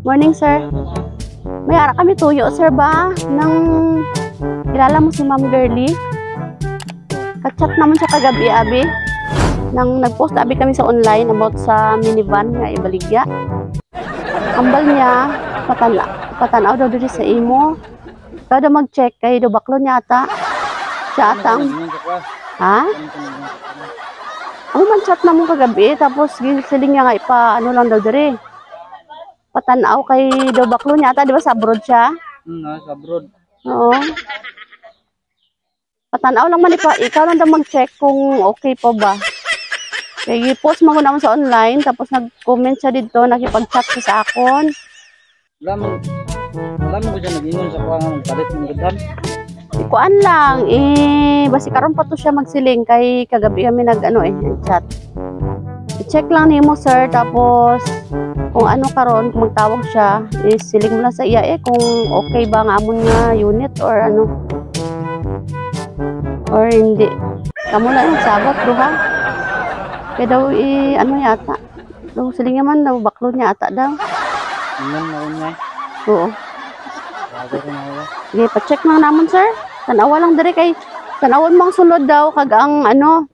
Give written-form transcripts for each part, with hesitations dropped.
Morning, sir. May ara kami tuyo, sir ba? Nang kilala mo si Ma'am Girly? Kachat naman siya kagabi, abi. Nang nag-post abi kami sa online about sa minivan nga ibaligya. Ambal niya, patanaw daw diri sa imo. Ikaw daw mag-check kay daw baklo niya ata. Siya ata ang, ha? Ang man chat na mo kagabi, tapos siling niya nga ipa ano lang daw diri. Patanaw kay daw baklo niya ata, di ba sa abroad siya? Sa abroad. Oo. Patanaw lang man ipa, ikaw lang daw mag-check kung okay pa ba. Kaya i-post mo ko naman sa online, tapos nag-comment siya dito, nakipag-chat siya sa akon. Wala man ko siya nag-ingon sa kuha nga magpalit ng gudhan. Ikuan lang, eh, basi karon pa to siya magsiling kay kagabi kami nag ano eh, chat. I-check lang nimo, sir, tapos kung ano karon, kung magtawag siya, isiling mo lang sa iya eh kung okay ba nga amon nga unit or ano or hindi. Kamo lang yung sabot duha. Kaya daw i ano yata. Daw siling man daw baklo niya ata daw. Ingon na niya. Oo. Bago ko na wala. Sige, pa-check lang namon, sir. Tanawa lang dire kay tanawon mo ang sulod daw kag ang ano.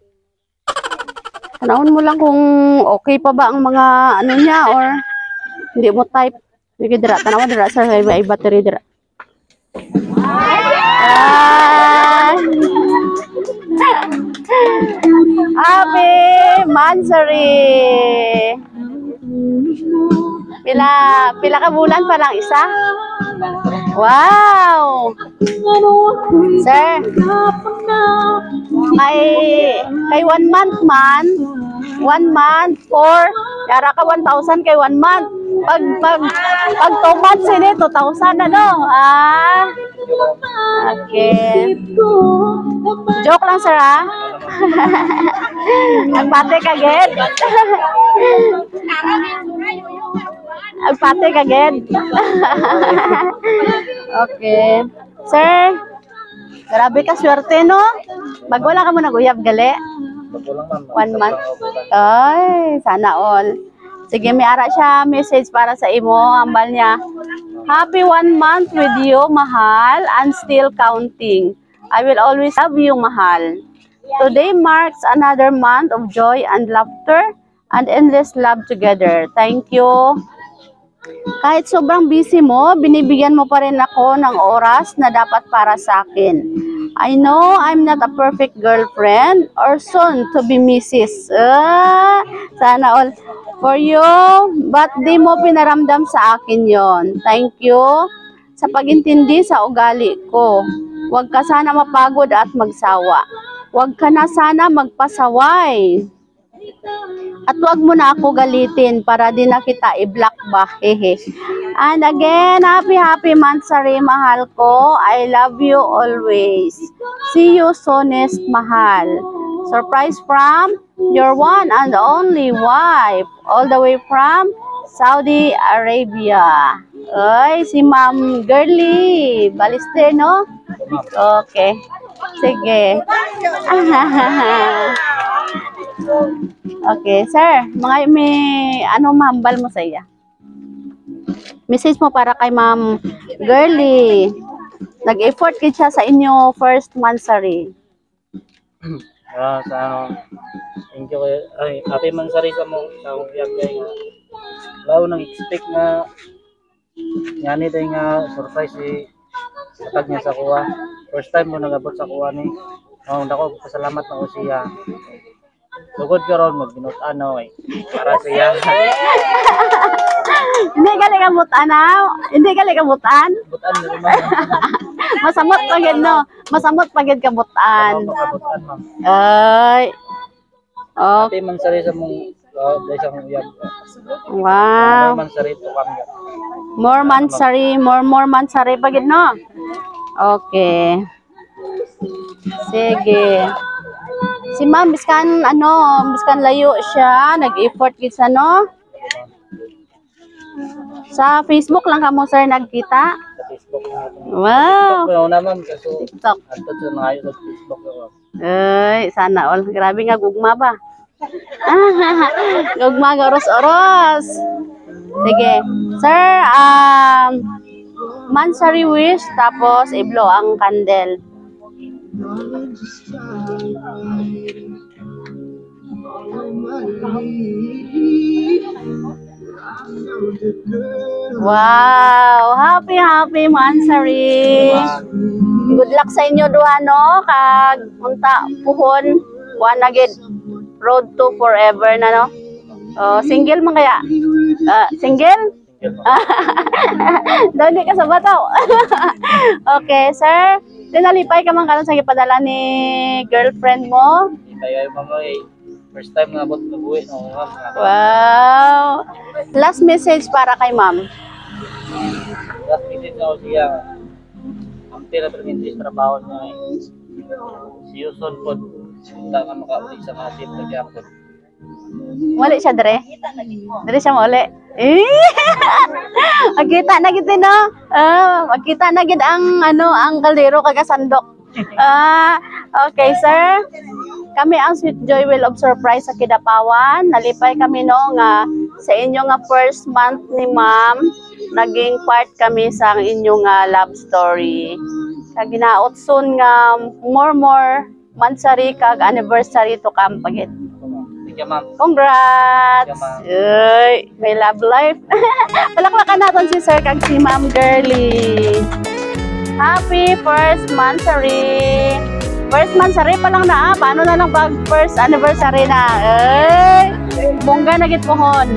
Tanawon mo lang kung okay pa ba ang mga ano niya or hindi mo type. Sige dira, tanawa dira, sir, kay may battery dira. Ah! Happy Mansari! Pila pila ka bulan pa lang isa? Wow! Sir, kay kay 1 month man, 1 month, four, yara ka 1,000 kay 1 month. Pag 2 months ini, 2,000 ano? Ah, okay. Joke lang, sir, ah. Agpate ka, ged. Agpate ka, ged. Okay. Sir, grabe ka swerte, no? Bago lang ka mo nag-uyab gali. Bago lang, ma'am. 1 month. Ay, sana all. Sige, may ara siya message para sa imo. Ambal niya. "Happy 1 month with you, mahal, and still counting. I will always love you, mahal. Today marks another month of joy and laughter and endless love together. Thank you. Kahit sobrang busy mo, binibigyan mo pa rin ako ng oras na dapat para sa akin. I know I'm not a perfect girlfriend or soon to be Mrs. Ah, sana all. For you, but di mo pinaramdam sa akin yon. Thank you sa pag-intindi sa ugali ko. Huwag ka sana mapagod at magsawa. Huwag ka na sana magpasaway. At wag mo na ako galitin para di na kita i-block ba. Hehe. And again, happy happy monthsary, mahal ko. I love you always. See you soonest, mahal. Surprise from your one and only wife, all the way from Saudi Arabia." Ay, si Ma'am Girly. Baliste, no? Okay. Sige. Okay, sir. Mga may ano mahambal mo sa iya? Message mo para kay Ma'am Girly. Nag-effort kid siya sa inyo first monthsary. Ah, sa ano, thank you kay, ay, happy mansari sa mo sa akong uyab kay nga. Wala ko nang expect nga ngani day nga surprise si hatag niya sa kuha. First time mo nagabot sa kuha ni. Oh, dako pasalamat na ko siya. Sugod karon magbinutan na eh. Para siya. Hindi gali ka butan ah. Hindi gali ka butan. Butan na ma'am. Masamot pa gid no. Masamot pa gid ka butan. Tama pa butan, ma'am. Ay. Oh, Happy mansari sa mong day sa akong uyab. Wow. More mansari to come. More mansari, more more mansari pa gid no. Okay. Sige. Si ma'am, biskan ano, biskan layo siya, nag-effort gid sa no. Sa Facebook lang kamo, sir, nagkita. Sa Facebook na ito. Wow. TikTok na ma'am kaso TikTok. Antod sa mga sa Facebook ako. Ay, sana all. Grabe nga gugma ba? Gugma nga oros-oros. Sige. Sir, monthsary wish, tapos i-blow ang candle. Wow! Happy, happy monthsary! Good luck sa inyo duha, no? Kag unta puhon, wa na gid, road to forever na, no? Oh, single man kaya? Ah, single? Single, ma'am. Dali ka sa bataw. Okay, sir. Tinalipay ka man karon sa gipadala ni girlfriend mo. Kaya yung mga eh, first time nga abot mabuhi no, ma'am. Wow. Last message para kay ma'am. Last message ako siya. Ang pila permintis trabaho niya eh. See you soon po. Punta nga makauli sa mga seat nagyapon. Muli siya dre. Dre siya mauli. Eh! Magkita na gid, no? Ah, magkita na gid ang ano, ang kaldero kag sandok. Ah, okay, sir. Kami ang Sweet Joy Will of Surprise sa Kidapawan. Nalipay kami, no, nga sa inyo nga first month ni ma'am, naging part kami sa inyong nga love story. Kag ginaot soon nga more more monthsary kag anniversary to come pa gid. Thank you, ma'am. Congrats! Thank Uy, may love life. Palakpakan natin si Sir kag si Ma'am Girlie. Happy first monthsary! First monthsary pa lang na ah. Paano na lang pag first anniversary na? Ay, bongga na gid pohon.